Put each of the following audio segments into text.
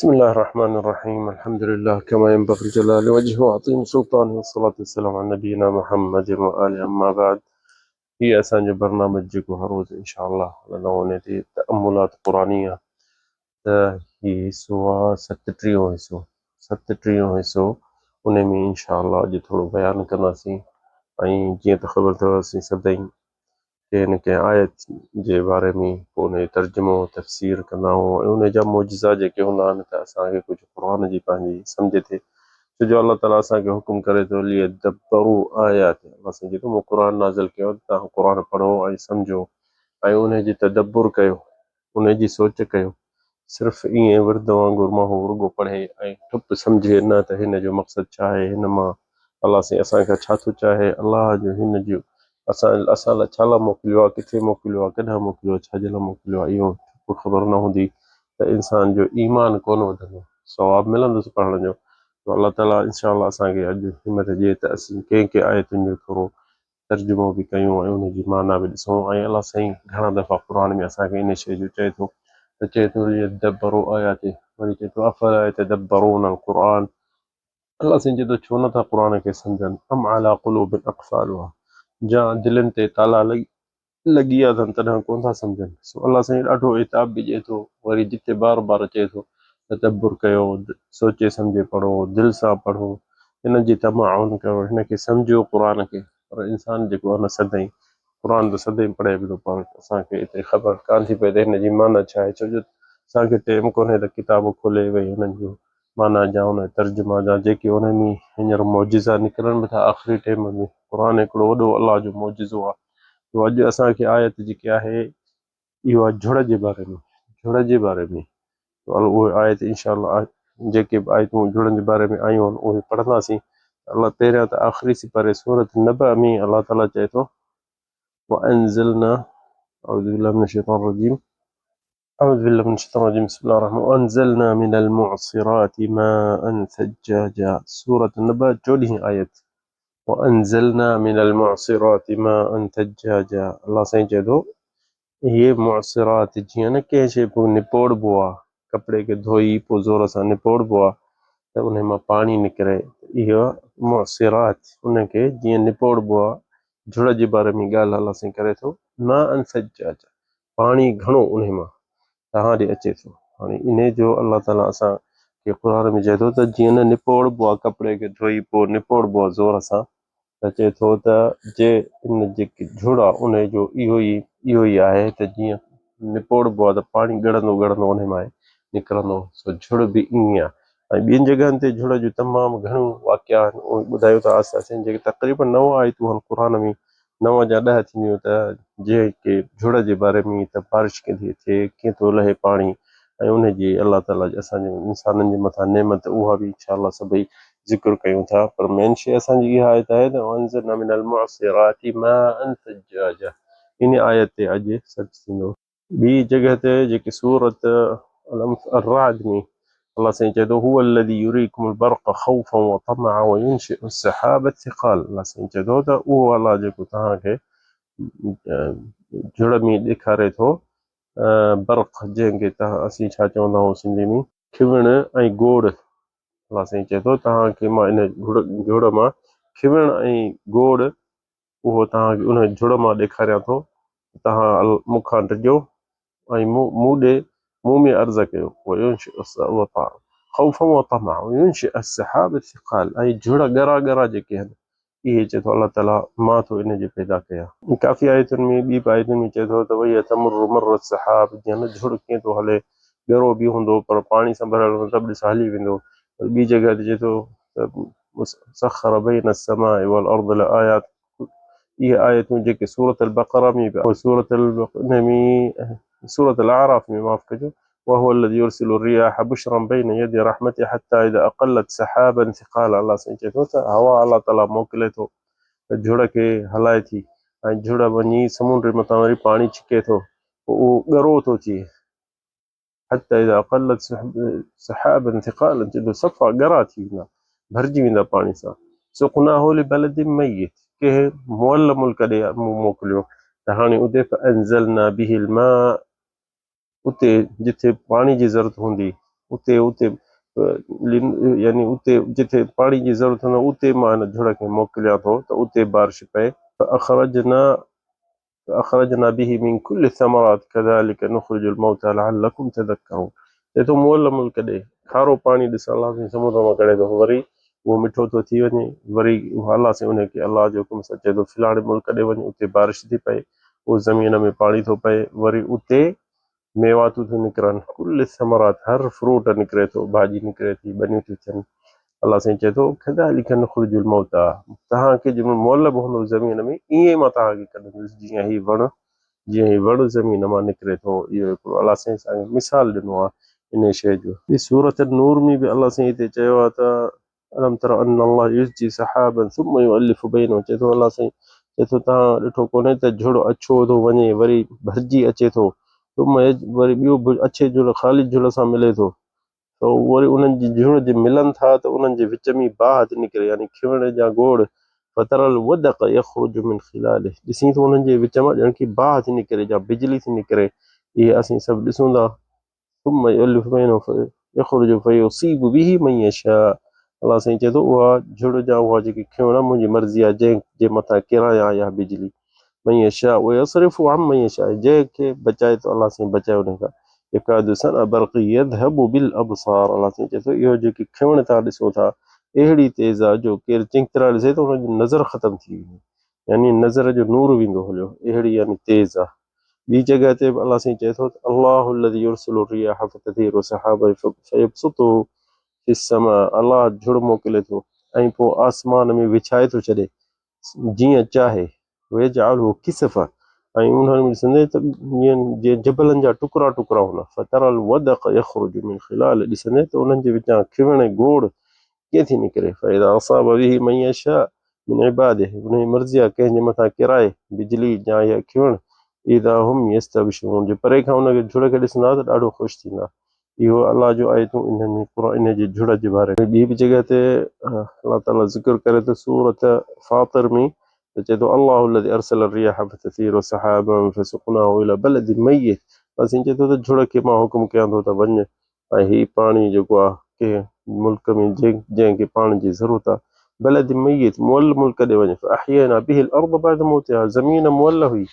بسم الله الرحمن الرحيم الحمد لله كما ينبغي لجلال وجهه وعظيم سلطانه والصلاة والسلام على نبينا محمد وآله اما بعد هي اسان جو برنامج جيڪو هر روز انشاء الله هلندو ان تي تأملات قرآنيه ته هي حصو آ ستٽيهون حصو ستٽيهون حصو ان ۾ انشاء الله اڄ ٿورو بيان ڪنداسين ۽ جيئن ته خبر اٿو اسين سدائين ڪنهن نه ڪنهن آيت جي باري ۾ پوء ان جو ترجمو، تفسير، ڪندا آهيون ۽ ان جا معجزا جيڪي هوندا آهن ته اسان کي ڪجهه قرآن جي پنهنجي سمجهه ٿئي ڇو جو الله تعالي اسان کي حڪم ڪري ٿو ليدبروا آياته الله سائين چئي ٿو مون قرآن نازل ڪيو آهي ته توهان قرآن پڙهو ۽ سمجهو ۽ ان جي تدبر ڪيو ان جي سوچ ڪيو صرف ائين ورد وانگر ماڻهو رڳو پڙهي ۽ ٺپ سمجهي نه ته هن جو مقصد ڇا آهي، هن مان الله سائين اسان کان ڇا ٿو چاهي، الله جو هن جو اسان اسان لاء ڇا لاء موڪليو آهي، ڪٿي موڪليو آهي، ڪڏهن موڪليو آهي، ڇا جي لاء موڪليو آهي، اهو ٺپ خبر نه هوندي ته انسان جو ايمان ڪونه وڌندو، ثواب ملندس پڙهڻ جو. تو الله تعاليٰ انشاء الله اسان کي اڄ همت ڏئي ته اسين ڪنهن ڪنهن آيتن جو ٿورو ترجمو به ڪيون ۽ ان جي معنيٰ به ڏسون ۽ الله سائين گهڻا دفعا قرآن ۾ اسان کي ان شيء جو چئي ٿو ته چئي ٿو ليدبروا آياته وري چئي ٿو افلا يتدبرون القرآن الله سائين چئي ٿو ڇو نٿا قرآن کي سمجهن ام علي قلوب اقفالها جا دلين تي تالا لڳي لڳي ويا اٿن تڏهن ڪونه ٿا سمجهن سو الله سائين ڏاڍو عتاب به ڏئي ٿو وري جتي بار بار چئي ٿو تدبر ڪيو سوچي سمجهي پڙهو دل سان پڙهو هن جي تمعن ڪيو هن کي سمجهو قرآن کي پر انسان جيڪو آهي نه سدائين قرآن ته سدائين پڙهي به ٿو پر اسان کي ايتري خبر ڪانه ٿي پئي ته هن جي معنيٰ ڇا آهي ڇو جو اسان کي ٽيم ڪونهي ته ڪتاب کولي ويهي هنن جو معنيٰ جا ان ترجما جا جيڪي انهن ۾ هينئر معجزا نڪرن به ٿا آخري ٽيم ۾ قرآن هڪڙو وڏو الله جو معجزو آهي تو اڄ اسان کي آيت جيڪي آهي اهو آهي جھڙ جي باري ۾ جھڙ جي باري ۾ تو اهي آيت انشاء الله جيڪي به آيتون جھڙن جي باري ۾ آيون آهن اهي پڙهنداسين الله پهريان ته آخري سپاري سورت نبأ ۾ الله تعالي چئي ٿو وانزلنا اعوذ بالله من الشيطان الرجيم اعوذ بالله من الشيطان الرجيم بسم الله الرحمن وانزلنا من المعصرات ماء ثجاجا سورة النبأ چوڏهين آيت وانزلنا من المعصرات ماء ثجاجا الله سائين چئي ٿو اهي معصرات جيئن نه ڪنهن شيء پوء نپوڙبو آ ڪپڙي کي ڌوئي پوء زور سان نپوڙبو آ ته انهي مان پاڻي نڪري اهو معصرات ان کي جيئن نپوڙبو آ جھڙ جي باري ۾ ڳالهه الله سائين ڪري ٿو ماء ثجاجا پاڻي گهڻو انهي مان توهان ڏي اچي ٿو. هاڻي انهي جو الله تعاليٰ اسان کي قرآن ۾ چئي ٿو ته جيئن نه نپوڙبو آهي ڪپڙي کي ڌوئي پوء نپوڙبو آهي زور سان ته چئي ٿو ته جي ان جيڪي جھڙ آهي انهي جو اهو ئي اهو ئي آهي ته جيئن نپوڙبو آهي ته پاڻي ڳڙندو ڳڙندو انهي مان نڪرندو سو جھڙ به ائين آهي ۽ ٻين جڳهن تي جھڙ جون تمام گهڻيون واقعا آهن اهي ٻڌايون ٿا آهستي آهستي جيڪي تقريبن نو آيتون آهن قرآن ۾ نو يا ڏهه ٿينديون ته جيڪي جھڙ جي باري ۾ ته بارش ڪيئن ٿي ٿئي ڪيئن ٿو لهي پاڻي ۽ ان جي الله تعالي جي اسان جي انسانن جي مٿان نعمت اها به انشاء الله سڀئي ذڪر ڪيون ٿا پر مين شيء اسان جي اها آيت آهي ته وانزلنا من المعصرات ماء ثجاجا ان آيت تي اڄ سرچ ٿيندو. ٻي جڳهه تي جيڪي سورة الرعد ۾ الله سائين چئي ٿو هو الذي يريڪم البرق خوفا وطمعا وينشئ السحاب الثقال الله سائين چئي ٿو ته اهو الله جيڪو توهان کي جھڙ ۾ ڏيکاري ٿو برق جنهن کي توهان اسين ڇا چوندا آهيون سنڌي ۾ کيوڻ ۽ گوڙ الله سائين چئي ٿو توهان کي مان ان جھڙ مان کيوڻ ۽ گوڙ اهو توهان کي ان جھڙ مان ڏيکاريان ٿو ته توهان مون کان ڊڄو ۽ مون ڏي مون ۾ عرض ڪيو خوفا وطمعا وينشئ السحاب الثقال ۽ جھڙ ڳرا ڳرا جيڪي آهن اهي چئي ٿو الله تعالي مان ٿو ان جي پيدا ڪيان. ڪافي آيتن ۾ ٻي به آيتن ۾ چئي ٿو ته وهي تمر مر السحاب جيئن نه جھڙ ڪيئن ٿو هلي ڳرو به هوندو پر پاڻي سان ڀريل هوندو ته به ڏس هلي ويندو پر ٻي جڳهه تي چئي ٿو ته سخر بين السماء والارض لآيات اهي آيتون جيڪي سورة البقره ۾ به سورة ۾ سورة الاعراف ۾ معاف ڪجو وهو الذي يرسل الرياح بشرا بين يدي رحمته حتى اذا اقلت سحابا ثقالا الله سائين چئي ٿو ته هوا الله تعالي موڪلي ٿو ته جھڙ کي هلائي ٿي ۽ جھڙ وڃي سمنڊ مٿان وري پاڻي ڇڪي ٿو پوء اهو ڳرو ٿو ٿئي حتي اذا اقلت سحابا ثقالا جڏهن صفا ڳرا ٿي ويندا، ڀرجي ويندا پاڻي سان، سقناه لبلد ميت ڪنهن مئل ملڪ ڏي مون موڪليو ته هاڻي اتي فانزلنا به الماء اتي جتي پاڻي جي ضرورت هوندي اتي اتي يعني اتي جتي پاڻي جي ضرورت هوندي اتي مان هن جھڙ کي موڪليان ٿو ته اتي بارش پئي. فاخرجنا فاخرجنا به من كل الثمرات كذلك نخرج الموتى لعلكم تذڪرون چئي ٿو مئل ملڪ ڏي کارو پاڻي ڏس الله سائين سمنڊ مان ڪڍي ٿو وري اهو مٺو ٿو ٿي وڃي وري اهو الله سائين ان کي الله جي حڪم سان چئي ٿو فلاڻي ملڪ ڏي وڃ اتي بارش ٿي پئي اهو زمين ۾ پاڻي ٿو پئي وري اتي ميواتون ٿيون نڪرن، ڪل الثمرات هر فروٽ نڪري ٿو، ڀاڄي نڪري ٿي، ٻنيون ٿيون ٿين. الله سائين چئي ٿو، ڪذالڪ نخرج الموتيٰ توهان کي جيئن مئل به هوندو زمين ۾ ائين ئي مان توهان کي ڪڍندس جيئن هي وڻ جيئن هي وڻ زمين مان نڪري ٿو. اهو هڪڙو الله سائين اسان کي مثال ڏنو آهي انهي شيء جو. سورة النور ۾ به الله سائين هتي چيو آهي ته الم تر ان الله يزجي سحابا ثم يؤلف بينه چئي ٿو الله سائين چئي ٿو توهان ڏٺو ڪونهي ته جھڙ اڇو ٿو وڃي وري ڀرجي اچي ٿو ثم وري ٻيو به اڇي جھڙ خالي جھڙ سان ملي ٿو ته وري انهن جي جھڙ جي ملن ٿا ته انهن جي وچ ۾ باهه ٿي نڪري يعني کيوڻ جا گوڙ فترى الودق يخرج من خلاله ڏسين ٿو انهن جي وچ مان ڄڻ ڪي باهه ٿي نڪري جا بجلي ٿي نڪري اهي اسين سڀ ڏسون ٿا. ثم يؤلف بينهم فيخرج فيصيب به من يشاء الله سائين چئي ٿو اها جھڙ جا اها جيڪي کيوڻ آهي منهنجي مرضي آهي جنهن جي مٿان ڪيرايان اها بجلي من يشاء ويصرف عن من يشاء جنهن کي بچائي ٿو الله سائين بچائي ان کان يڪاد سنا برق يذهب بالابصار الله سائين چئي ٿو اهو جيڪي کيوڻ تان ڏسو ٿا اهڙي تيز آهي جو ڪير چڱي طرح ڏسي ته ان جي نظر ختم ٿي ويندي يعني نظر جو نور ويندو هليو اهڙي يعني تيز آهي ٻي جڳهه تي به الله سائين چئي ٿو ته الله الذي يرسل الرياح فتثير سحابا فيبسطه في السماء الله جھڙ موڪلي ٿو ۽ پوء آسمان ۾ وڇائي ٿو ڇڏي جيئن چاهي ويجعله كسفا ۽ انهن ۾ ڏسندي ته جيئن جيئن جبلن جا ٽڪرا ٽڪرا هوندا فترى الودق يخرج من خلال ڏسندي ته انهن جي وچان کيوڻ ۽ گوڙ ڪيئن ٿي نڪري؟ فاذا اصاب به من يشاء من عباده ان جي مرضي آهي ڪنهن جي مٿان ڪيرائي بجلي جا يا کيوڻ اذا هم يستبشرون جي پري کان ان کي جھڙ کي ڏسندا ته ڏاڍو خوش ٿيندا. اهو الله جو آيتون انهن ۾ قرآن انهي جي جھڙ جي باري ۾. ٻي به جڳهه تي الله تعالي ذڪر ڪري ٿو سورة فاطر ۾ ته چئي ٿو الله الذي ارسل الرياح فتثير سحابا فسقناه الي بلد ميت الله سائين چئي ٿو ته جھڙ کي مان حڪم ڪيان ٿو ته وڃ ۽ هي پاڻي جيڪو آهي ڪنهن ملڪ ۾ جنهن کي پاڻي جي ضرورت آهي، بلد ميت، مئل ملڪ ڏي وڃي، فاحيينا به الارض بعد موتها، زمين مئل هئي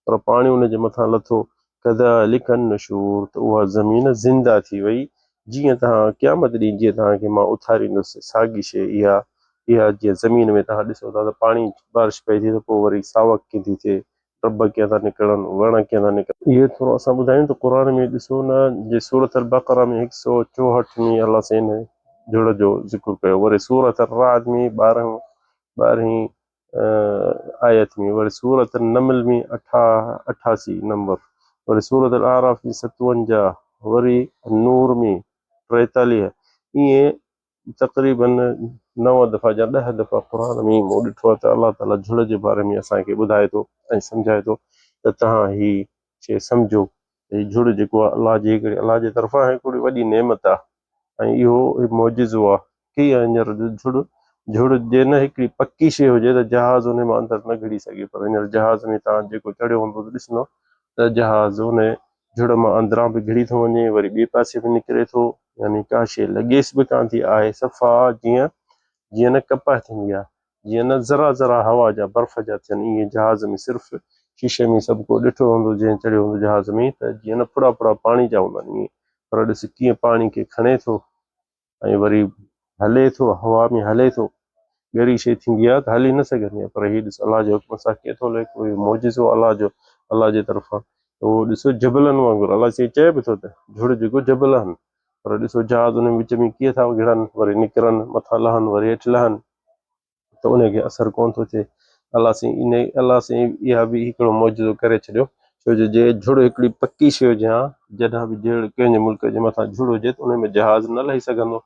پر پاڻي ان جي مٿان لٿو، ڪذلک النشور، ته اها زمين زنده ٿي وئي، جيئن توهان قيامت ڏينهن جيئن توهان کي مان اٿاريندس ساڳي شيء اها اها جيئن زمين ۾ توهان ڏسو ٿا ته پاڻي بارش پئي ٿي ته پوء وري ساوڪ ڪيئن ٿي ٿئي، ڊڀ ڪيئن ٿا نڪرن، وڻ ڪيئن ٿا نڪرن. اهي ٿورو اسان ٻڌايون ته قرآن ۾ ڏسو نه جي سورة البقره ۾ هڪ سئو چوهٺ ۾ الله سائين جھڙ جو ذڪر ڪيو وري سورة الرعد ۾ ٻارهن ٻارهين آيت ۾ وري سورة النمل ۾ 88 نمبر وري سورة الاعراف ۾ 57 وري النور ۾ 43 ائين تقريباً نو دفعا يا ڏهه دفعا قرآن ۾ مون ڏٺو آهي ته الله تعاليٰ جھڙ جي باري ۾ اسان کي ٻڌائي ٿو ۽ سمجهائي ٿو ته توهان هي شيء سمجهو ته هي جھڙ جيڪو آهي الله جي هڪڙي الله جي طرفان هڪڙي وڏي نعمت آهي ۽ اهو هڪ معجزو آهي ڪيئن هينئر جھڙ جھڙ جي نه هڪڙي پڪي شيء هجي ته جهاز ان مان اندر نه گهڙي سگهي پر هينئر جهاز ۾ توهان جيڪو چڙهيو هوندو ته ڏسندو ته جهاز ان جھڙ مان اندران به گھڙي ٿو وڃي وري ٻئي پاسي به نڪري ٿو يعني ڪا شيء لڳيس به ڪانه ٿي آهي صفا جيئن جيئن نه ڪپهه ٿيندي آهي جيئن نه ذرا ذرا هوا جا برف جا ٿين ائين جهاز ۾ صرف شيشي ۾ سڀ ڪو ڏٺو هوندو جنهن چڙهيو هوندو جهاز ۾ ته جيئن نه ڦڙا ڦڙا پاڻي جا هوندا آهن ائين پر ڏس ڪيئن پاڻي کي کڻي ٿو ۽ وري هلي ٿو، هوا ۾ هلي ٿو، ڳري شيء ٿيندي آهي ته هلي نه سگهندي آهي پر هي ڏس الله جي حڪم سان ڪيئن ٿو هلي ڪوئي معجزو الله جو الله جي طرفان ته اهو ڏسو جبلن وانگر الله سائين چئي به ٿو ته جھڙ جيڪو جبل آهن پر ڏسو جهاز ان وچ ۾ ڪيئن ٿا گھڙن وري نڪرن مٿان لهن وري هيٺ لهن. ته ان کي اثر ڪونه ٿو ٿئي. الله سائين انهي الله سائين اها به هڪڙو معجزو ڪري ڇڏيو ڇو جو جي جھڙ هڪڙي پڪي شيء هجي ها جڏهن به جھڙ ڪنهن جي ملڪ جي مٿان جھڙ هجي ته انهي ۾ جهاز نه لهي سگهندو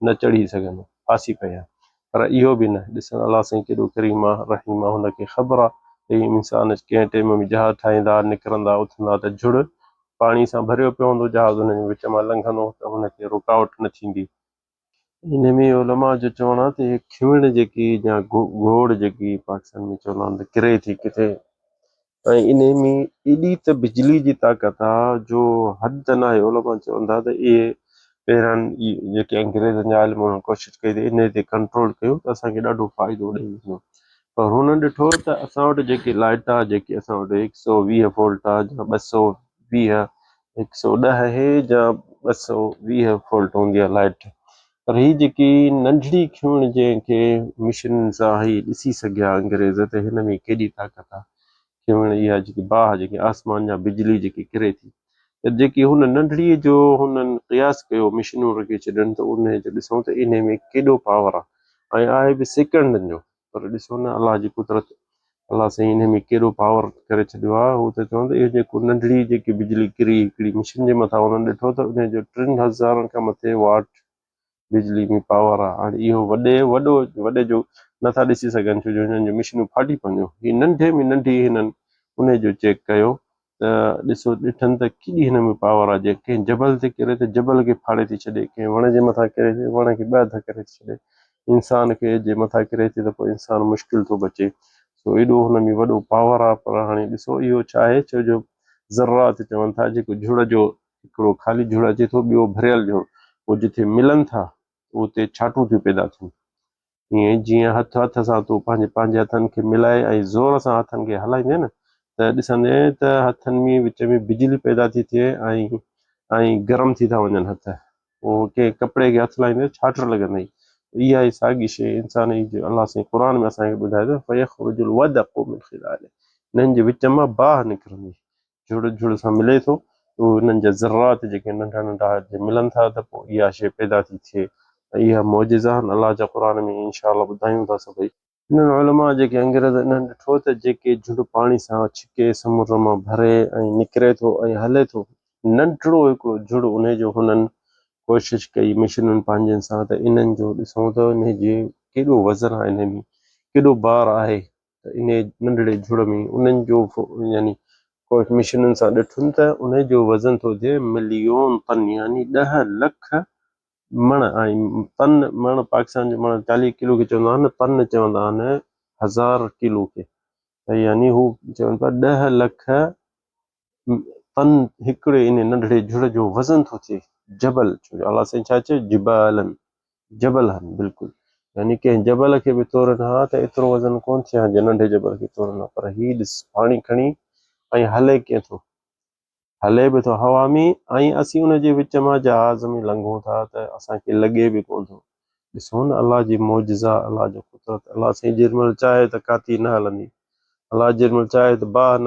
نه چڙهي سگهندو ڦاسي پئي ها پر اهو به نه ڏسڻ الله سائين ڪيڏو ڪريم آ رحيم آ هن کي خبر آ ته هي انسان ڪنهن ٽيم ۾ جهاز ٺاهيندا نڪرندا اٿندا ته جھڙ پاڻي سان ڀريو پيو هوندو جهاز انهن جي وچ مان لنگهندو ته هن کي رڪاوٽ نه ٿيندي. انهي ۾ علماء جو چوڻ آهي ته اهي کيوڻ جيڪي يا گهوڙ جيڪي پاڪستان ۾ چوندا آهن ته ڪري ٿي ڪٿي ۽ انهي ۾ ايڏي ته بجلي جي طاقت آهي جو حد ناهي علماء چون ٿا ته اهي پهريان جيڪي انگريزن جا عالم انهن ڪوشش ڪئي ته انهي تي ڪنٽرول ڪيون ته اسان کي ڏاڍو فائدو ڏئي ويندو پر هنن ڏٺو ته اسان وٽ جيڪي لائٽ آ جيڪي اسان وٽ هڪ سو 20 وولٽ آ يا 220، 110 هي يا 220 وولٽ هوندي آ لائٽ، پر هي جيڪي ننڍڙي کيوڻ جنهن کي مشين سان هي ڏسي سگهيا انگريز ته هن ۾ ڪيڏي طاقت آ، کيوڻ اها جيڪي باهه جيڪي آسمان جا بجلي جيڪي ڪري ٿي ته جيڪي هن ننڍڙي جو هنن قياس ڪيو مشينون رکي ڇڏين ته انهي جو ڏسون ته انهي ۾ ڪيڏو پاور آ ۽ آهي به سيڪنڊن جو، پر ڏسو نه الله جي قدرت، الله سائين انهي ۾ ڪيڏو پاور ڪري ڇڏيو آ. هو ته چون ته اهو جيڪو ننڍڙي جيڪي بجلي ڪري هڪڙي مشين جي مٿان هنن ڏٺو ته انهي جو 3000 کان مٿي واٽ بجلي ۾ پاور آ. هاڻي اهو وڏي وڏو وڏي جو نٿا ڏسي سگهن ڇو جو هنن جون مشينون ڦاٽي پونديون. هي ننڍي ۾ ننڍي هنن انهي جو چيڪ ڪيو ته ڏسو ڏٺن ته ڪيڏي هن ۾ پاور آ، جي ڪنهن جبل تي ڪري ته جبل کي ڦاڙي ٿي ڇڏي، ڪنهن وڻ جي مٿان ڪري ٿي وڻ کي ٻه اڌ ڪري ٿي ڇڏي، انسان کي جي مٿان ڪري ٿي ته پوء انسان مشڪل ٿو بچي. سو ايڏو هن ۾ وڏو پاور آ. پر هاڻي ڏسو اهو ڇا آهي، ڇو جو ذرات چون ٿا جيڪو جھڙ جو هڪڙو خالي جھڙ اچي ٿو، ٻيو ڀريل جھڙ، پوء جتي ملن ٿا اتي ڇاٽون ٿيون پيدا ٿين. ائين جيئن هٿ هٿ سان تون پنهنجي پنهنجي هٿن کي ملائي ۽ زور سان هٿن کي هلائيندين نه ته ڏسندين ته هٿن ۾ وچ ۾ بجلي پيدا ٿي ٿئي ۽ گرم ٿي ٿا وڃن هٿ. پوء ڪنهن ڪپڙي کي هٿ لائيندين ڇاٽر لڳندئي. اها ئي ساڳي شيء انسان جي جو الله سائين قرآن ۾ اسان کي ٻڌائي ٿو فيخرج الودق من خلاله انهن جي وچ مان باهه نڪرندي. جھڙ جھڙ سان ملي ٿو، اهي انهن جا ذرات جيڪي ننڍا ننڍا جي ملن ٿا ته پوء اها شيء پيدا ٿي ٿئي ۽ اها معجزا آهن الله جا قرآن ۾ انشاء الله ٻڌايون ٿا سڀئي. انهن علماء جيڪي انگريز انهن ڏٺو ته جيڪي جھڙ پاڻي سان ڇڪي سمنڊ مان ڀري ۽ نڪري ٿو ۽ هلي ٿو ننڍڙو هڪڙو جھڙ انهي جو هنن ڪوشش ڪئي مشينن پنهنجن سان ته انهن جو ڏسون ته انهي جي ڪيڏو وزن آهي انهي ۾ ڪيڏو بار آهي ته انهي ننڍڙي جھڙ ۾ انهن جو يعني مشينن سان ڏٺن ته انهي جو وزن ٿو ٿئي مليون طن يعني 10 لک مڻ ۽ طن مڻ پاڪستان جو مڻ 40 ڪلو کي چوندا آهن، طن چوندا آهن 1000 ڪلو کي، ته يعني هو چون پيا 10 لک طن هڪڙي انهي ننڍڙي جھڙ جو وزن ٿو ٿئي. جبل ڇو جو الله سائين ڇا چيو جبالن جبل هن بلڪل يعني ڪنهن جبل کي به تورن ها ته ايترو وزن ڪونه ٿئي ها جي ننڍي جبل کي تورن ها، پر هي ڏس پاڻي کڻي ۽ هلي ڪيئن ٿو، هلي به ٿو هوا ۾ ۽ اسين ان جي وچ مان جهاز ۾ لنگهون ٿا ته اسان کي لڳي به ڪونه ٿو. ڏسو نه الله جي معجزا، الله جو قدرت، الله سائين جيڏي مهل چاهي ته ڪاتي نه هلندي، الله جيڏي مهل چاهي ته باهه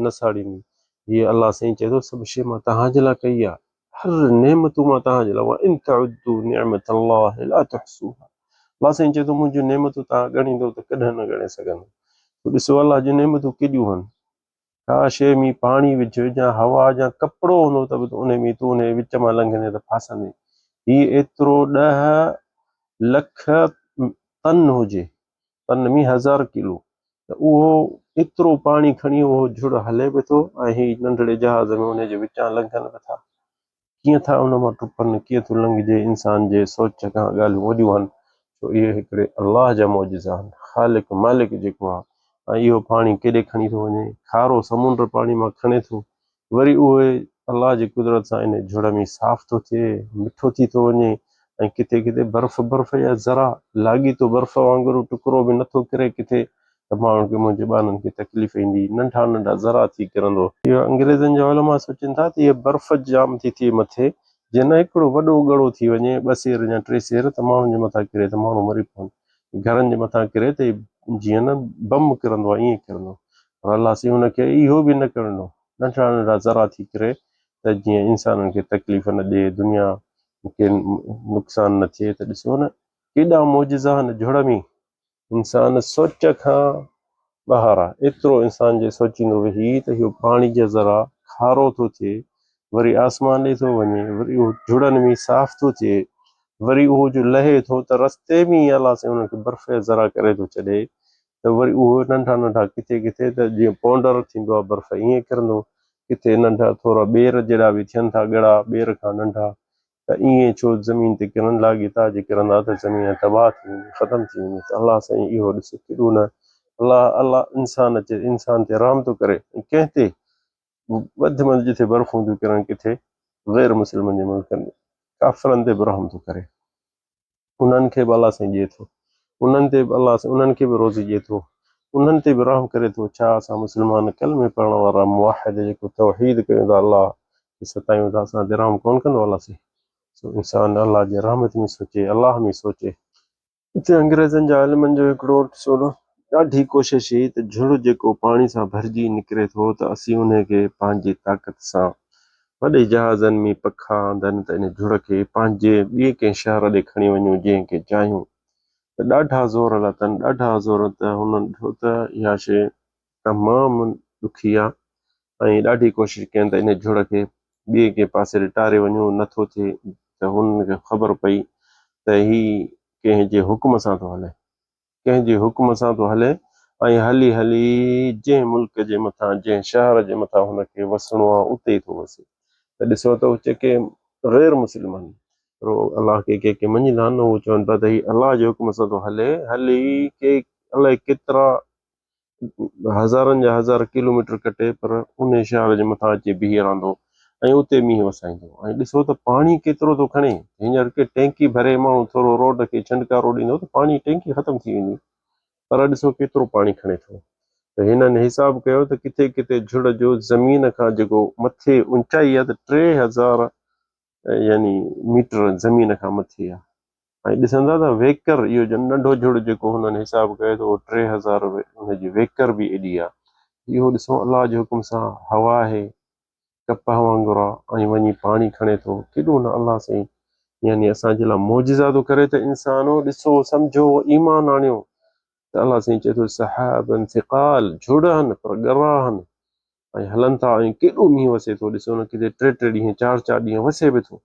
نه ساڙيندي. هي الله سائين چئي ٿو سڀ شيء مان توهان جي لاء ڪئي آهي. هر نعمتون مان توهان جي لاء وان تعدوا نعمت الله لا تحصوها الله سائين چئي ٿو منهنجون نعمتون توهان ڳڻيندو ته ڪڏهن نه ڳڻي سگهندو. ڏسو الله جون نعمتون ڪيڏيون آهن، ڪا شيء ۾ پاڻي وجهه يا هوا يا ڪپڙو هوندو ته به ان ۾ تون ان وچ مان لنگهندين ته ڦاسندين. هي ايترو 10 لک طن هجي، طن ۾ 1000 ڪلو، ته اهو ايترو پاڻي کڻي اهو جھڙ هلي به ٿو ۽ هي ننڍڙي جهاز ۾ ان جي وچان لنگهن به ٿا. ڪيئن ٿا ان مان ٽپن، ڪيئن ٿو لنگهجي، انسان جي سوچ کان ڳالهيون وڏيون آهن، ڇو اهي هڪڙي الله جا معجزا آهن، خالق مالڪ جيڪو آهي ۽ اهو پاڻي ڪيڏي کڻي ٿو وڃي، کارو سمنڊ پاڻي مان کڻي ٿو، وري اهي الله جي قدرت سان انهي جھڙ ۾ صاف ٿو ٿئي، مٺو ٿي ٿو وڃي ۽ ڪٿي ڪٿي برف برف جا ذرا لاڳيتو برف وانگر ٽڪرو به نٿو ڪري ڪٿي ته ماڻهن کي منهنجي ٻانهن کي تڪليف ايندي، ننڍا ننڍا ذرا ٿي ڪرندو. اهو انگريزن جا علماء سوچين ٿا ته اها برف جام ٿي ٿئي مٿي، جي نه هڪڙو وڏو ڳڙو ٿي وڃي ٻه سير يا ٽي سير ته ماڻهن جي مٿان ڪري ته ماڻهو مري پون، گهرن جي مٿان ڪري ته جيئن نه بم ڪرندو آهي ائين ڪرندو، پر الله سائين هن کي اهو به نه ڪرڻ ڏنو، ننڍڙا ننڍڙا ذرا ٿي ڪري ته جيئن انسانن کي تڪليف نه ڏئي، دنيا کي نقصان نه ٿئي ته ڏسو نه ڪيڏا معجزا آهن جھڙ ۾. انسان سوچ کان ٻاهر آ، ايترو انسان جي سوچيندو ويهي ته اهو پاڻي جا ذرا کارو ٿو ٿئي، وري آسمان ڏي ٿو وڃي، وري اهو جھڙن ۾ صاف ٿو ٿئي، وري اهو جو لهي ٿو ته رستي ۾ ئي الله سائين انهن کي برف جا ذرا ڪري ٿو ڇڏي ته وري اهو ننڍا ننڍا ڪٿي ڪٿي ته جيئن پونڊر ٿيندو آ برف ائين ڪرندو، ڪٿي ننڍا ٿورا ٻير جيڏا به ٿين ٿا ڳڙا ٻير کان ننڍا ته ائين ڇو زمين تي ڪرن لاڳيتا جي ڪرندا ته زمين تباهه ٿي ويندي ختم ٿي ويندي ته الله سائين اهو ڏس ڪيڏو نه الله الله انسان اچي انسان تي رحم ٿو ڪري ۽ ڪنهن تي وڌ منڌ جٿي برفون ٿيون ڪرن ڪٿي غير مسلمن جي ملڪن ۾. ڪافرن تي به رحم ٿو ڪري. انهن کي به الله سائين ڏئي ٿو. انهن تي به الله سائين انهن کي به روزي ڏئي ٿو. انهن تي به رحم ڪري ٿو. ڇا اسان مسلمان ڪلمي پڙهڻ وارا موحد جيڪو توحيد ڪيون ٿا الله کي ستايون ٿا اسان تي رحم ڪونه ڪندو الله سائين؟ سو انسان الله جي رحمت ۾ سوچي الله ۾ سوچي. اتي انگريزن جا عالمن جو هڪڙو ڏسو نه ڏاڍي ڪوشش هئي ته جھڙ جيڪو پاڻي سان ڀرجي نڪري ٿو ته اسين انهي کي پنهنجي طاقت سان وڏي جهازن ۾ پکا آندن ته ان جھڙ کي پنهنجي ٻئي ڪنهن شهر ڏي کڻي وڃون جنهن کي چاهيون ته ڏاڍا زور لاتن ڏاڍا زور ته هنن ڏٺو ته اها شيء تمام ڏکي آ ۽ ڏاڍي ڪوشش ڪين ته ان جھڙ کي ٻئي ڪنهن پاسي ڏي ٽاري وڃون نه ٿو ٿئي ته هنن کي خبر پئي ته هي ڪنهن جي حڪم سان ٿو هلي ڪنهن جي حڪم سان ٿو هلي ۽ هلي هلي جنهن ملڪ جي مٿان جنهن شهر جي مٿان هن کي وسڻو آ اتي ئي ٿو وسي ته ڏسو ته جيڪي غير مسلم آهن پر الله کي ڪي ڪي مڃيندا آهن هو چون پيا ته هي الله جي حڪم سان ٿو هلي هلي ڪي الائي ڪيترا هزارن جا هزار ڪلوميٽر ڪٽي پر انهي شهر جي مٿان اچي بيهي رهندو ۽ اتي مينهن وسائيندو ۽ ڏسو ته پاڻي ڪيترو ٿو کڻي هينئر ڪي ٽينڪي ڀري ماڻهو ٿورو روڊ کي ڇنڊڪارو ڏيندو ته پاڻي ٽينڪي ختم ٿي ويندي پر ڏسو ڪيترو پاڻي کڻي ٿو ته هنن حساب ڪيو ته ڪٿي ڪٿي جھڙ جو زمين کان جيڪو مٿي اونچائي آهي ته 3000 يعني ميٽر زمين کان مٿي آهي ۽ ڏسندا ته ويڪر اهو جو ننڍو جھڙ جيڪو هنن حساب ڪيو ته اهو 3000 ان جي ويڪر به ايڏي آهي اهو ڏسو الله جي حڪم سان هوا آهي ڪپهه وانگر آهي ۽ وڃي پاڻي کڻي ٿو ڪيڏو نه الله سائين يعني اسان جي لاء معجزا ٿو ڪري ته انسانو ڏسو سمجھو ايمان آڻيو ته الله سائين چئي ٿو سحابا ثقال جھڙ آهن پر ڳرا آهن ۽ هلن ٿا ۽ ڪيڏو مينهن وسي ٿو ڏسو نه ڪٿي ٽي ٽي ڏينهن چار چار ڏينهن وسي به ٿو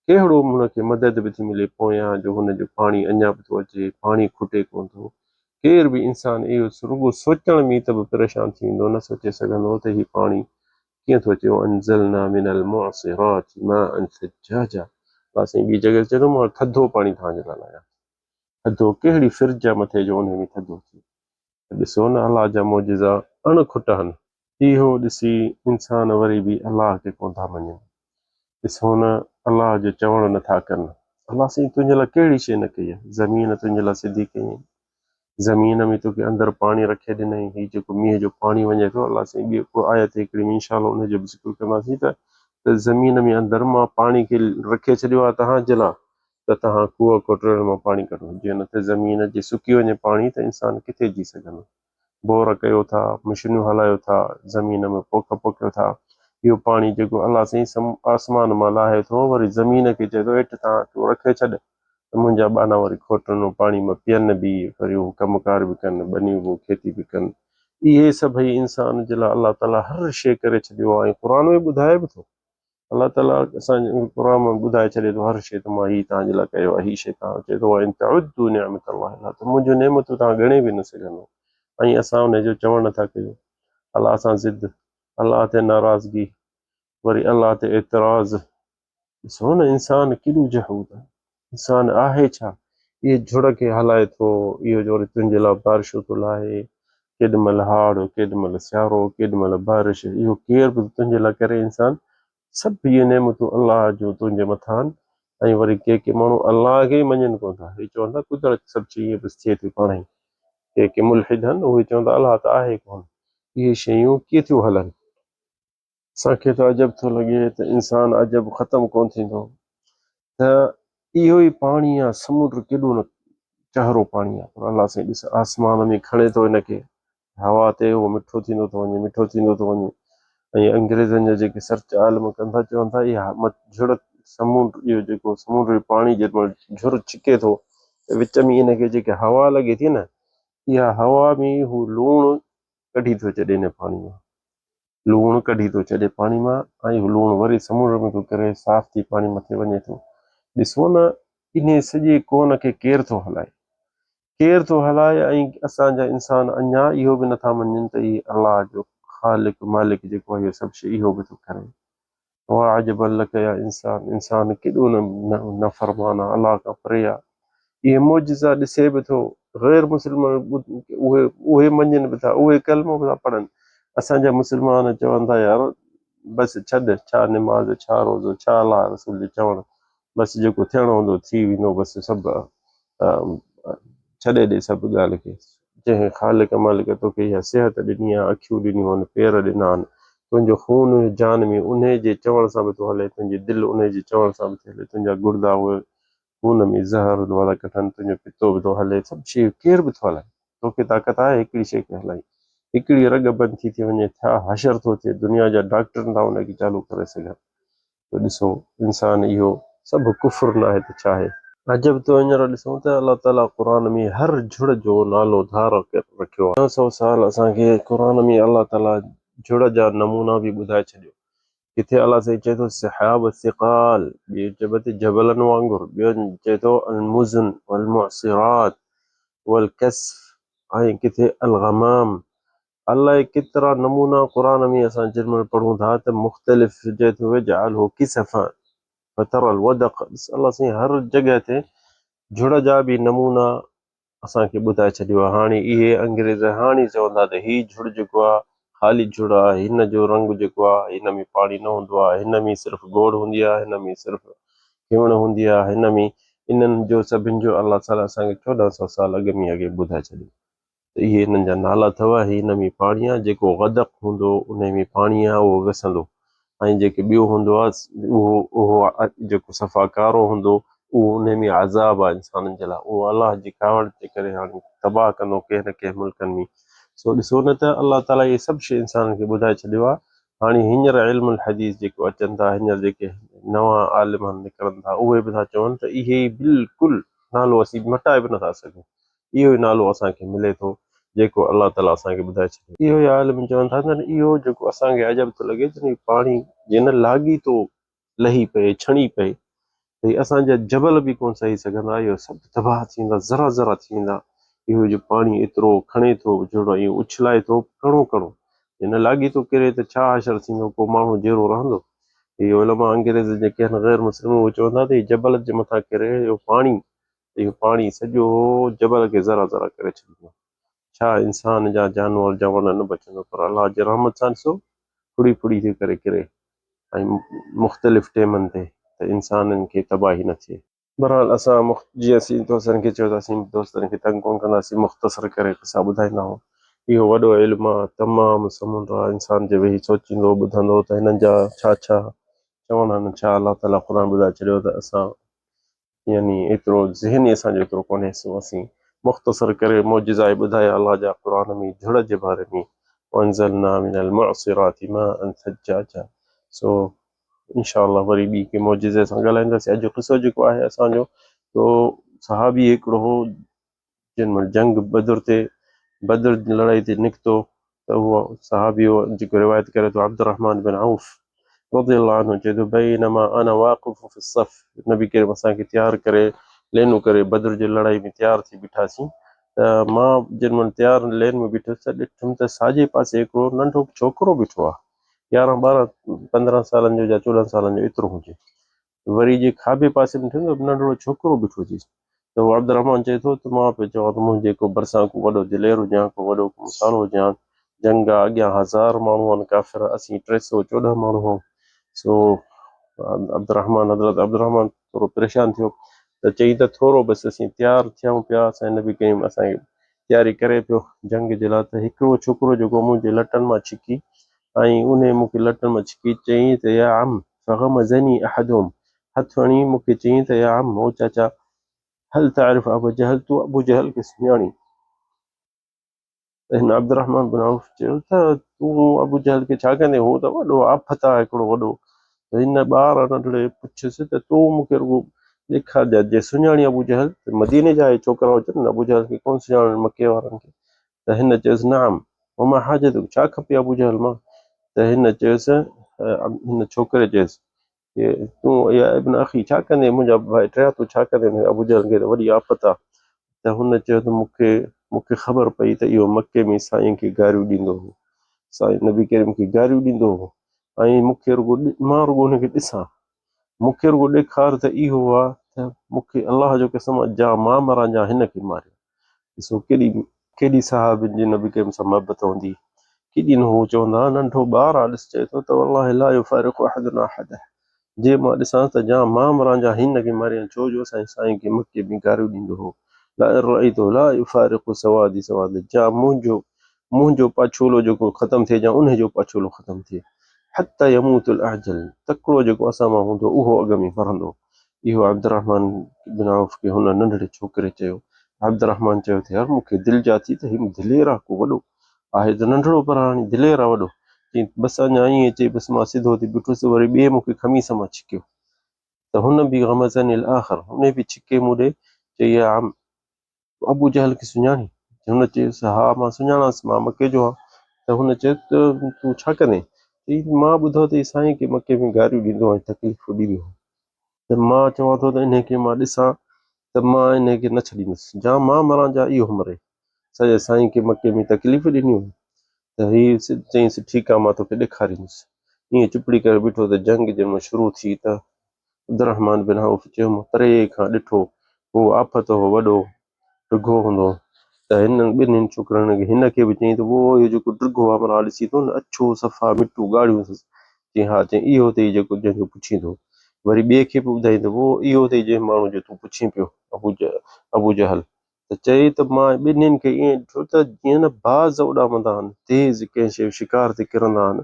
ڪهڙو هن کي مدد به ٿي ملي پويان جو هن جو پاڻي اڃا به ٿو اچي پاڻي کٽي ڪونه ٿو ڪير به انسان اهو رڳو سوچڻ ۾ ته به پريشان ٿي ويندو نه سوچي سگهندو ته هي پاڻي ڪيئن ٿو اچي وانزلنا من المعصرات ماء ثجاجا الله سائين ٻي جڳهه تي چئي ٿو مان ٿڌو پاڻي توهان جي لاء لايان ٿڌو ڪهڙي فرج آ مٿي جو انهي ۾ ٿڌو ٿئي ته ڏسو نه الله جا معجزا اڻ کٽ هن. اهو ڏسي انسان وري به الله کي ڪونه ٿا مڃين. ڏسو نه الله جو چوڻ نه ٿا ڪن. الله سائين تنهنجي لاء ڪهڙي شيء نه ڪئي آهي. زمين تنهنجي لاء سڌي ڪيائين. زمين ۾ توکي اندر پاڻي رکي ڏنائين. هي جيڪو مينهن جو پاڻي وڃي ٿو الله سائين ٻي ڪو آيت هڪڙي ۾ انشاء الله ان جو به ذڪر ڪنداسين ته ته زمين ۾ اندر مان پاڻي کي رکي ڇڏيو آهي توهان جي لاء ته توهان کوهه کوٽرڻ مان پاڻي ڪڍو، جي نه ته زمين جي سڪي وڃي پاڻي ته انسان ڪٿي جي سگهندو. بور ڪيو ٿا، مشينون هلايو ٿا، زمين ۾ پوک پوکيو ٿا، اهو پاڻي جيڪو الله سائين آسمان مان لاهي ٿو وري زمين کي چئي ٿو هيٺ تان تون رکي ڇڏ ته منهنجا ٻانها وري کوٽرن مان پاڻي مان پين به وري اهو ڪم ڪار به ڪن، ٻنيون به کيتي به ڪن. اهي سڀئي انسان جي لاء الله تعاليٰ هر شيء ڪري ڇڏيو آهي ۽ قرآن ۾ ٻڌائي به ٿو. الله تعاليٰ اسان جي قرآن ۾ ٻڌائي ڇڏي ٿو هر شيء ته مان هي توهان جي لاء ڪيو آهي هي شيء توهان چئي ٿو وان تعدوا نعمت الله لا ته منهنجون نعمتون توهان ڳڻي به نه سگهندو ۽ اسان ان جو چوڻ نٿا ڪيون الله سان ضد الله تي ناراضگي وري الله تي اعتراض ڏسو نه انسان ڪيڏو جهود آهي انسان آهي ڇا؟ اهي جھڙ کي هلائي ٿو، اهو جو وري تنهنجي لاء بارشون ٿو لاهي، ڪيڏي مهل هاڙ، ڪيڏي مهل سيارو، ڪيڏي مهل بارش، اهو ڪير به تنهنجي لاء ڪري انسان؟ سڀ اهي نعمتون الله جون تنهنجي مٿان ۽ وري ڪي ڪي ماڻهو الله کي ئي مڃين ڪونه ٿا، هي چون ٿا قدرت سڀ شيء ائين بس ٿئي ٿي پاڻ ئي. ڪي ڪي ملحد آهن اهي چون ٿا الله ته آهي ڪونه، اهي شيون ڪيئن ٿيون هلن؟ اسان کي ته عجب ٿو لڳي ته انسان عجب ختم ڪونه ٿيندو ته اهو ئي پاڻي آ سمنڊ ڪيڏو نه چهرو پاڻي آ پر الله سائين ڏس آسمان ۾ کڻي ٿو ان کي هوا تي اهو مٺو ٿيندو ٿو وڃي مٺو ٿيندو ٿو وڃي ۽ انگريزن جا جيڪي سرچ عالم ڪن ٿا چون ٿا اها جھڙ سمنڊ اهو جيڪو سمنڊ جو پاڻي جيڏي مهل جھر ڇڪي ٿو ته وچ ۾ ان کي جيڪي هوا لڳي ٿي نه اها هوا ۾ هو لوڻ ڪڍي ٿو ڇڏي ان پاڻي مان لوڻ ڪڍي ٿو ڇڏي پاڻي مان ۽ اهو لوڻ وري سمنڊ ۾ ٿو ڪري صاف ٿي پاڻي مٿي وڃي ٿو. ڏسو نه انهي سڄي ڪون کي ڪير ٿو هلائي؟ ڪير ٿو هلائي ۽ اسان جا انسان اڃا اهو به نٿا مڃين ته اهي الله جو خالق مالڪ جيڪو آهي اهو سڀ شيء اهو به ٿو ڪري. وعجبا لک يا انسان انسان ڪيڏو نه نافرمان آ الله کان پري آ اهي معجزا ڏسي به ٿو غير مسلمان اهي اهي مڃين به ٿا اهي ڪلمو به ٿا پڙهن اسان جا مسلمان چون ٿا يار بس ڇڏ ڇا نماز ڇا روزو ڇا الله رسول جو چوڻ بس جيڪو ٿيڻو هوندو ٿي ويندو بس سڀ ڇڏي ڏي سڀ ڳالهه کي. جنهن خالق مالڪ توکي اها صحت ڏني آهي، اکيون ڏنيون آهن، پير ڏنا آهن، تنهنجو خون جان ۾ انهي جي چوڻ سان به ٿو هلي، تنهنجي دل انهي جي چوڻ سان به ٿي هلي، تنهنجا گڙدا اهي خون ۾ زهر وارا ڪڍن، تنهنجو پتو به ٿو هلي، سڀ شيء ڪير به ٿو هلائي، توکي طاقت آهي هڪڙي شيء کي هلائين، هڪڙي رڳ بند ٿي ٿي وڃي ڇا حشر ٿو ٿئي، دنيا جا ڊاڪٽر نٿا ان کي چالو ڪري سگهن. ته ڏسو انسان اهو سڀ ڪفر ناهي ته ڇا آهي؟ عجب ٿو هينئر ڏسون ته الله تعاليٰ قرآن ۾ هر جھڙ جو نالو ڌار رکيو آهي. 900 سال اسان کي قرآن ۾ الله تعاليٰ جھڙ جا نمونا به ٻڌائي ڇڏيو. ڪٿي الله سائين چئي ٿو سحاب الثقال، ٻي جبل تي جبلن وانگر، ٻيو چئي ٿو المزن والمعصرات والڪسف ۽ ڪٿي الغمام. الائي ڪيترا نمونا قرآن ۾ اسان جنهن مهل پڙهون ٿا ته مختلف چئي ٿو ويجعله ڪسفا فترى الودق ڏس الله سائين هر جڳهه تي جھڙ جا به نمونا اسان کي ٻڌائي ڇڏيو آهي. هاڻي اهي انگريز هاڻي چون ٿا ته هي جھڙ جيڪو آهي خالي جھڙ آهي هن جو رنگ جيڪو آهي هن ۾ پاڻي نه هوندو آهي هن ۾ صرف گوڙ هوندي آهي هن ۾ صرف کيوڻ هوندي آهي هن ۾ انهن جو سڀن جو الله تعالي اسان کي 1400 سال اڳ ۾ اڳي ٻڌائي ڇڏيو. ته اهي انهن جا نالا اٿو، هي هن ۾ پاڻي آهي، جيڪو غدق هوندو انهي ۾ پاڻي آهي اهو وسندو ۽ جيڪي ٻيو هوندو آهي اهو اهو جيڪو صفا ڪارو هوندو اهو انهي ۾ عذاب آهي انسانن جي لاء اهو الله جي ڪاوڙ جي ڪري هاڻي تباهه ڪندو ڪنهن نه ڪنهن ملڪن ۾ سو ڏسو نه ته الله تعالي اهي سڀ شيء انسانن کي ٻڌائي ڇڏيو آهي هاڻي هينئر علم الحديث جيڪو اچن ٿا هينئر جيڪي نوان عالم نڪرن ٿا اهي به ٿا چون ته اهي بلڪل نالو اسين مٽائي به نٿا سگهون اهو ئي نالو اسان کي ملي ٿو جيڪو الله تعاليٰ اسان کي ٻڌائي ڇڏيو. اهو ئي عالم چون ٿا ته اهو جيڪو اسان کي عجب ٿو لڳي ته پاڻي جنھن لاڳيتو لهي پئي ڇڻي پئي ته هي اسان جا جبل به ڪونه سهي سگهندا اهو سڀ تباهه ٿي ويندا ذرا ذرا ٿي ويندا اهو جو پاڻي ايترو کڻي ٿو جهڙو ۽ اڇلائي ٿو ڪڻو ڪڻو جنھن لاڳيتو ڪري ته ڇا حشر ٿيندو ڪو ماڻهو جيئرو رهندو اهي علماء انگريز جيڪي آهن غير مسلم اهي چون ٿا ته هي جبل جي مٿان ڪري اهو پاڻي ته اهو پاڻي سڄو جبل کي ذرا ذرا ڪري ڇڏيندو. ڇا انسان يا جانور جا وڻ نه بچندو پر الله جي رحمت سان ڏسو ڦڙي ڦڙي ٿي ڪري ڪري ۽ مختلف ٽيمن تي ته انسانن کي تباهي نه ٿئي. بھرحال اسان جيئن اسين دوستن کي چيو ته اسين دوستن کي تنگ ڪونه ڪنداسين مختصر ڪري قصا ٻڌائيندا آهيون. اهو وڏو علم آ تمام سمنڊ آ انسان جي ويهي سوچيندو ٻڌندو ته هنن جا ڇا ڇا چوڻ آهن ڇا الله تعالي قرآن ٻڌائي ڇڏيو ته اسان يعني ايترو ذهن ئي اسان جو ايترو ڪونهي سو اسين مختصر ڪري معجزا ئي ٻڌايا الله جا قرآن ۾ جھڙ جي باري ۾ وانزلنا من المعصرات ماء ثجاجا سو انشاء الله وري ٻي ڪنهن معجزي سان ڳالهائينداسين اڄ جو قصو جيڪو آهي اسان جو تو صحابي هڪڙو هو جنهن مهل جنگ بدر تي بدر لڙائي تي نڪتو ته اهو صحابي هو جيڪو روايت ڪري ٿو عبدالرحمان بن عوف رضي الله عنه چئي ٿو بينما انا واقف في الصف نبي ڪريم اسان کي تيار ڪري لينون ڪري بدر جي لڙائي ۾ تيار ٿي بيٺاسين ته مان جنهن مهل تيار لين ۾ بيٺس ته ڏٺم ته ساڄي پاسي هڪڙو ننڍو ڇوڪرو بيٺو آهي 11 12 15 سالن جو يا 14 سالن جو ايترو هجي وري جي کاٻي پاسي ۾ ڏٺم ته ننڍڙو ڇوڪرو بيٺو هجي ته هو عبدالرحمان چئي ٿو ته مان پيو چوان ته منهنجي ڪو ڀرسان ڪو وڏو دلير هجي ها، ڪو وڏو ڪو مصالحو هجي ها. جنگ آ، اڳيان هزار ماڻهو آهن ڪافر، اسين 314 ماڻهو آهيون. سو عبدالرحمان، حضرت عبدالرحمان ٿورو پريشان ٿيو ته چئي ته ٿورو بس اسين تيار ٿيون پيا، اسان جي نبي ڪريم اسان کي تياري ڪري پيو جنگ جي لاء ته هڪڙو ڇوڪرو جيڪو منهنجي لٽن مان ڇڪي ۽ انهي مون کي لٽن مان ڇڪي چيائين ته يا عم فغمزني احدهم هٿ هڻي مون کي چيائين ته يا عم او چاچا هل تعرف ابا جهل تون ابو جهل کي سڃاڻين؟ ته هن عبدالرحمان بن عوف چيو ته تون ابو جهل کي ڇا ڪندين هو ته وڏو آفت آهي هڪڙو وڏو ته هن ٻار ننڍڙي پڇيس ته تون مون کي رڳو ڏيکار جي سڃاڻين ابو جهل ته مديني جا اهي ڇوڪرا هجن نه ابو جهل کي ڪونه سڃاڻن مڪي وارن کي ته هن چيس نعم وما حاجتک ڇا کپي ابو جهل مان ته هن چيس هن ڇوڪري چيس ڪي تون يا ابن اخي ڇا ڪندين منهنجا ڀائٽيا تون ڇا ڪندين ابو جهل کي ته وڏي آفت آ ته هن چيو ته مون کي خبر پئي ته اهو مڪي ۾ سائين کي گاريون ڏيندو هو سائين نبي ڪريم کي گاريون ڏيندو هو ۽ مون کي رڳو مان رڳو هن کي ڏسان مون کي رڳو ڏيکار ته اهو آ ته مون کي الله جو قسم آ جا مان مران جا هن کي ماريان ڏسو ڪيڏي ڪيڏي صحابين جي نبي ڪريم سان محبت هوندي ڪيڏي نه هو چوندا ها ننڍو ٻار آ ڏس چئي ٿو ته والله لا يفارق احدنا احدا جي مان ڏسانس ته جان مان مران جا هن کي ماريان ڇو جو اسان جي سائين کي مڪي ۾ گاريون ڏيندو هو لئن رأيته لا يفارق سوادي سواد جان منهنجو منهنجو پاڇولو جيڪو ختم ٿئي جان انهي جو پاڇولو ختم ٿئي حتي يموت الاعجل تڪڙو جيڪو اسان مان هوندو اهو اڳ ۾ مرندو اهو عبدالرحمان بن عوف کي هن ننڍڙي ڇوڪري چيو عبدالرحمان چيو ته يار مون کي دلجاء ٿي ته هي دلير آ ڪو وڏو آهي ته ننڍڙو پر هاڻي دلير آ وڏو. چيائين بس اڃا ائين چئي بس مان سڌو ٿي بيٺس ته وري ٻئي مون کي خميس مان ڇڪيو ته هن به غمزني الاخر انهي به ڇڪي مون ڏي چئي يا عم تون ابو جهل کي سڃاڻين؟ هن چيس ها مان سڃاڻانس مان مڪي جو آهيان ته هن چيو ته تون ڇا ڪندين؟ چئي مان ٻڌو ته هي سائين کي مڪي ۾ گاريون ڏيندو ۽ تڪليفون ڏيندو هو. ته مان چوان ٿو ته انهي کي مان ڏسان ته مان انهي کي نه ڇڏيندس جا مان مران جا اهو مري. سڄي سائين کي مڪي ۾ تڪليف ڏنيون ته هي چيائينس ٺيڪ آ مان توکي ڏيکاريندس. ائين چپڙي ڪري بيٺو ته جنگ جنهن مهل شروع ٿي ته عبدالرحمان بن عوف چيو مون پري کان ڏٺو هو آفت هو وڏو ڊگهو هوندو هو ته هنن ٻنهين ڇوڪرن کي هن کي به چيائين ته اهو اهو جيڪو ڊگهو همراهه ڏسين ٿو نه اڇو صفا مٽو ڳاڙهيون اٿس چيائين ها چيائين اهو اٿئي جيڪو جنهن جو پڇين ٿو وري ٻئي کي به ٻڌايائين ته اهو اهو اٿئي جنهن ماڻهو جو تون پڇين پيو ابو جهل ته چئي ته مان ٻنهين کي ائين ڏٺو ته جيئن نه باز اڏامندا آهن تيز ڪنهن شيء شڪار تي ڪرندا آهن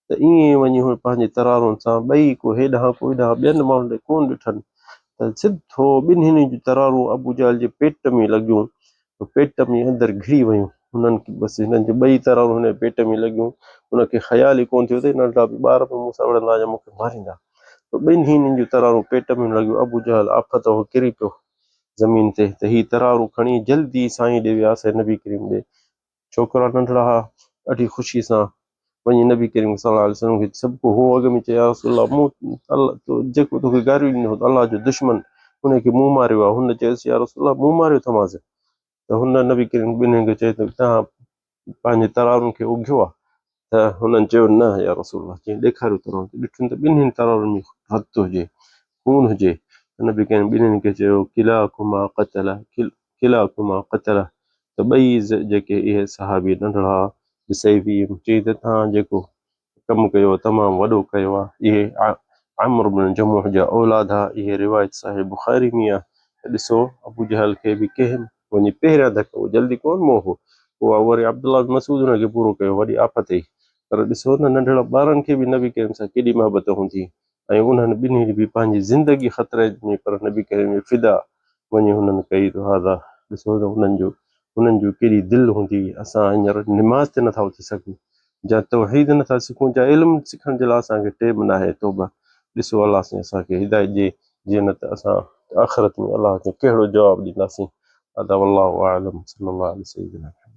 ته ائين وڃي هن پنهنجي ترارن سان ٻئي ڪو هيڏانهن ڪو هيڏانهن ٻين ماڻهن ڏي ڪونه ڏٺن ته سڌو ٻنهين جون ترارون ابوجهل جي پيٽ ۾ لڳيون ته پيٽ ۾ اندر گهڙي ويون. هنن کي بس هنن جون ٻئي ترارون هن جي پيٽ ۾ لڳيون. هن کي خيال ئي ڪونه ٿيو ته هي ننڍڙا به ٻار به مون سان وڙهندا يا مون کي ماريندا. ته ٻنهين جون ترارون پيٽ ۾ لڳيون. ابوجهل آفت هو ڪري پيو زمين تي ته هي ترارون کڻي جلدي سائين ڏي ويا سائين نبي ڪريم ڏي. ڇوڪرا ننڍڙا ها، ڏاڍي خوشي سان وڃي نبي ڪريم صلي الله عليه وسلم کي سڀ ڪو هو اڳ ۾ چيو يا رسول الله مون الله تو جيڪو توکي گاريون ڏنو هو ته الله جو دشمن ان کي مون ماريو آهي هن چيس يا رسول الله مون ماريو اٿمانس ته هن نبي ڪريم ٻنهين کي چيو ته توهان پنهنجي ترارن کي اگهيو آهي ته هنن چيو نه يا رسول الله چيائين ڏيکاريو ترارون ته ڏٺن ته ٻنهين ترارن ۾ رت هجي خون هجي ته نبي ڪريم ٻنهين کي چيو ڪلاڪما قتل ڪلاڪما قتل ته ٻئي جيڪي اهي صحابي ننڍڙا بسيفهم چي ته توهان جيڪو ڪم ڪيو آهي تمام وڏو ڪيو آهي اهي عمرو بن جموح جا اولاد ها اهي روايت صحيح بخاري ۾ آهي ته ڏسو ابو جهل کي به ڪنهن وڃي پهريان ڌڪ هو جلدي ڪونه مئو هو پوء وري عبدالله بن مسعود ان کي پورو ڪيو وڏي آفت هئي پر ڏسو نه ننڍڙا ٻارن کي به نبي ڪريم سان ڪيڏي محبت هوندي ۽ انهن ٻنهي به پنهنجي زندگي خطري ۾ پر نبي ڪريم جي فدا وڃي هنن ڪئي ته هذا ڏسو ته انهن جو انهن جو ڪيڏي دل هوندي اسان هينئر نماز تي نٿا اٿي سگهون جا توحيد نٿا سکون جا علم سکڻ جي لاء اسان کي ٽيم ناهي توبه ڏسو الله سائين اسان کي هدايت ڏي جيئن نه ته اسان آخرت ۾ الله کي ڪهڙو جواب ڏينداسين هذا والله اعلم صلي الله علي سيدنا محمد.